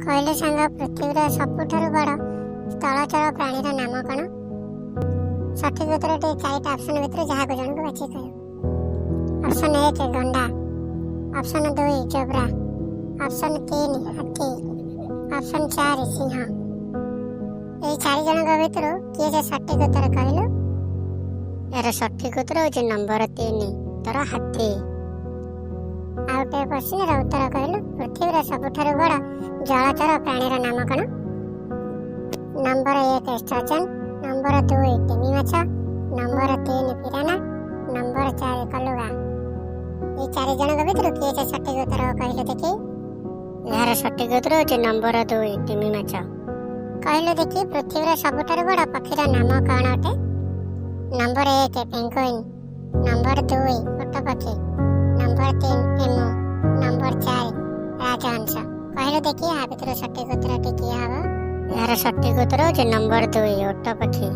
କହିଲେ ସାଙ୍ଗ, ପୃଥିବୀର ସବୁଠାରୁ ବଡ଼ ସ୍ଥଳଚର ପ୍ରାଣୀର ନାମ କ'ଣ? ସଠିକ ଉତ୍ତରଟି ଚାରିଟା ଅପସନ୍ ଭିତରୁ ଯାହାକୁ ଜଣକୁ ବାଛି କହିବ। ଅପସନ୍ 1 ଗଣ୍ଡା, ଅପସନ୍ 2 ଜେବ୍ରା, ଅପସନ୍ 3 ହାତୀ, ଅପସନ୍ 4 ସିଂହ। ଏଇ ଚାରି ଜଣଙ୍କ ଭିତରୁ କିଏ ଯେ ସଠିକ ଉତ୍ତର କହିଲୁ? ଏହାର ସଠିକ ଉତ୍ତର ହେଉଛି ନମ୍ବର 3 ତର ହାତୀ। ଆଉ ଗୋଟେ ପ୍ରଶ୍ନର ଉତ୍ତର କହିଲୁ, ପୃଥିବୀର ସବୁଠାରୁ ବଡ଼ ଜଳଚର ପ୍ରାଣୀର ନାମ କ'ଣ? ନମ୍ବର 1 ଷ୍ଟର୍ଜନ, ନମ୍ବର 2 ତିମି ମାଛ, ନମ୍ବର 3 ପିରାନା, ନମ୍ବର 4 କଲୁଗା। ଏଇ ଚାରି ଜଣଙ୍କ ଭିତରୁ କିଏ ଯେ ସଠିକ ଉତ୍ତର କହିଲୁ ଦେଖି? ଏହାର ସଠିକ ଉତ୍ତର ହେଉଛି ନମ୍ବର 2 ତିମି ମାଛ। କହିଲୁ ଦେଖି, ପୃଥିବୀର ସବୁଠାରୁ ବଡ଼ ପକ୍ଷୀର ନାମ କ'ଣ ଅଟେ? ନମ୍ବର 1 ପେଙ୍ଗୁଇନ୍, ନମ୍ବର 2 ଓଟ ପକ୍ଷୀ, ନମ୍ବର 3 ଏମୁ, ନମ୍ବର 4 ରାଜହଂସ। କହିଲୁ ଦେଖି, ଆ ଭିତରୁ ସଠିକ ଉତ୍ତରଟି କିଏ ହବ? ଏହାର ସଠିକ ଉତ୍ତର ହେଉଛି ନମ୍ବର 2 ଓଟ ପକ୍ଷୀ।